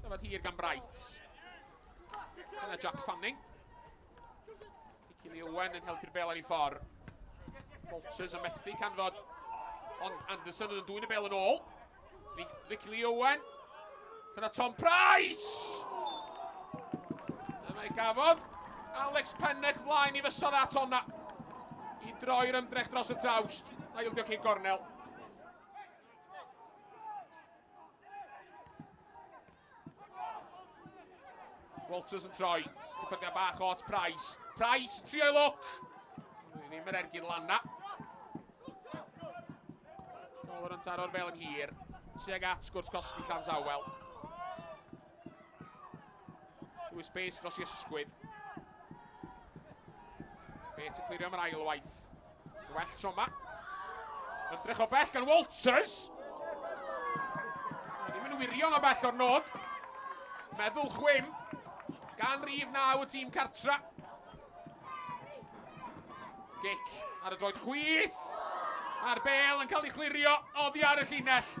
Tafod hir gan Bright. Dyna Jack Fanning. Nicky Lee Owen yn helpu'r bel ar ei ffordd. Walters yn methu canfod. Ond Anderson yn dwyn y bel yn ôl. Ricky Lee Owen. Dyna Tom Price! Dyna gafodd Alex Pennock flaen i fysodd at honna. I droi'r ymdrech dros y trawst. A ildio cyn gornel. Walters yn troi. Cyffyrddiad bach o at Price. Price yn trio i lwc. Ddim yr ergyd lan na. Waller yn taro'r bel yn hir. Tuag at gwrs cosbi Llansawel. Lewis Bates dros i ysgwydd. Bates yn clirio am yr ail waith. Well tro yma. Ymdrech o bell gan Walters. Ddim yn wirion o bell o'r nod. Meddwl chwim gan rif 9 y tîm cartra. Gic ar y droed chwith. A'r bel yn cael ei chlirio oddi ar y llinell.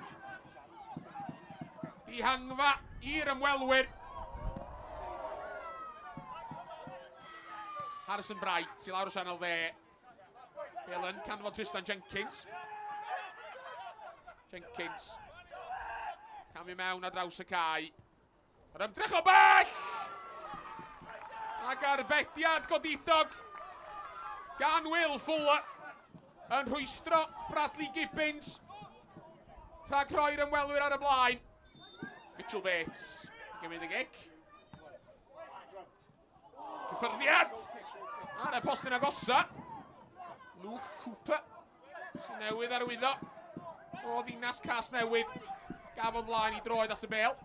Dihangfa i'r ymwelwyr. Harrison Bright i lawr y sianel dde. Bel yn canfod Tristan Jenkins. Jenkins. Camu mewn ar draws y cae. Yr ymdrech o bell! Ac arbediad godidog gan Will Fuller yn rhwystro Bradley Gibbons rhag rhoi'r ymwelwyr ar y blaen. Mitchell Bates yn gymryd y gic. Cyffyrddiad ar y postyn agosa. Luke Cooper sy'n newydd arwyddo o ddinas Cas Newydd. Gafodd flaen i droed at y bel.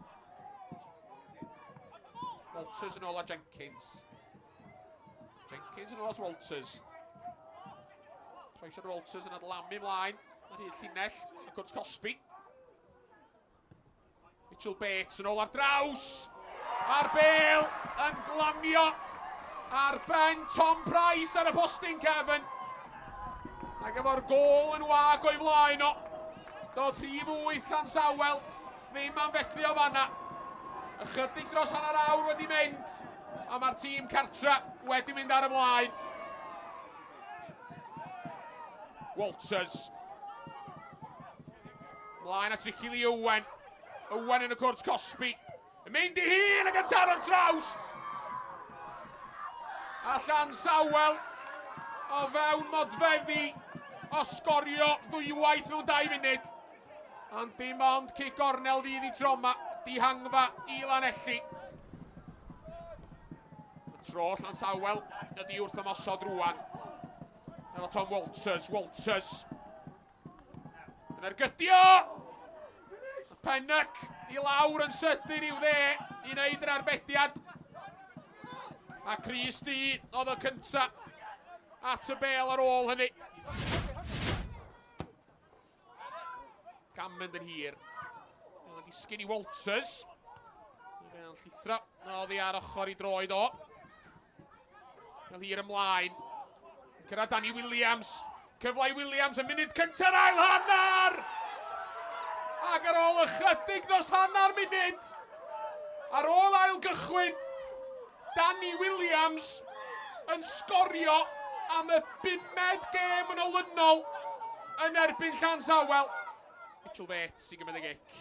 Walters yn ôl a Jenkins. Jenkins yn ôl at Walters. Troesiad Walters yn adlamu mlaen ar hyd llinell y cwrt Cosby. Mitchell Bates yn ôl ar draws. A'r bel yn glanio ar ben Tom Price ar y postyn cefn. Ac efo'r gôl yn wag o'i flaen o. Doedd rhif 8 Llansawel ddim am fethu o fanna. Ychydig dros hanner awr wedi mynd. A mae'r tîm cartra wedi mynd ar y blaen. Walters. Mlaen at Ricky Lee Owen. Owen yn y cwrt cosbi. Yn mynd i hun ac yn taro'r trawst. A Llansawel o fewn modfeddi o sgorio ddwywaith mewn 2 munud. Ond dim ond cic gornel fydd i troma, dihangfa i Lanelli. Y tro Llansawel ydi wrth ymosod rwan. Efo Tom Walters, Walters. Yn ergydio! Pennock i lawr yn sydyn i'w dde i wneud yr arbediad. A Chris D oedd y cynta at y bel ar ôl hynny. Gammond yn hir. Mae'n disgyn i Walters. Mae'n llithro. Oddi ar ochr i droed o. Fel hir ymlaen. Cyrraedd Danny Williams. Cyfle i Williams yn munud cyntaf ail hanner! Ac ar ôl ychydig dros hanner munud, ar ôl ail gychwyn, Danny Williams yn sgorio am y bumed gêm yn olynol yn erbyn Llansawel. Mitchell Bates i gymryd y gic.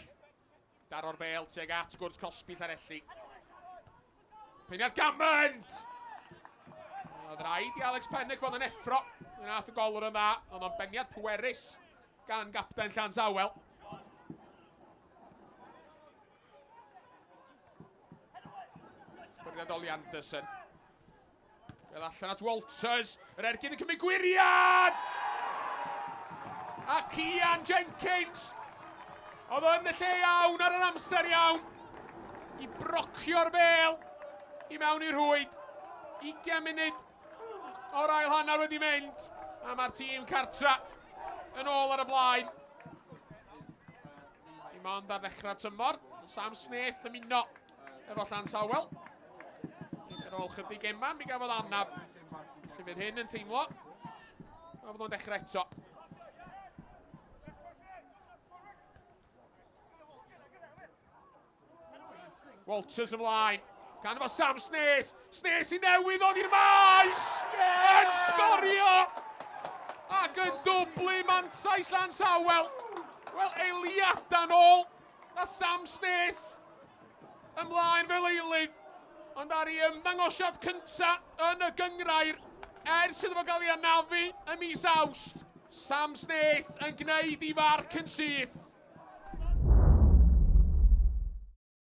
Daro'r bel tuag at gwrt cosbi Llanelli. Peniad Gammond! Oedd rhaid i Alex Pennock fod yn effro. Fe nath y golwr yn dda, ond o'n beniad pwerus gan gapten Llansawel. Ffyrddiad Oli Anderson. Fel allan at Walters. Yr ergyd yn cymryd gwiriad! A Cian Jenkins! Oedd yn y lle iawn ar yr amser iawn i brocio'r bel i mewn i'r rhwyd. 20 munud o'r ail hanner wedi mynd. A mae'r tîm cartra yn ôl ar y blaen. Dim ond ar ddechrau tymor, Sam Snaith ymuno efo Llansawel. Ar ôl chydig gemau, mi gafodd anaf. Felly fydd hyn yn teimlo. A fydd o'n dechrau eto. Walters ymlaen. Gan fo Sam Snaith. Snaith sy'n newydd ddod i'r maes! Yeah! Yn sgorio! Ac yn dwblu mantais Llansawel. Wel, eiliadau nôl. A Sam Snaith ymlaen fel eilydd. Ond ar ei ymddangosiad cynta yn y gyngrair, ers iddo fo gael ei anafu ym mis Awst, Sam Snaith yn gwneud i farc yn syth.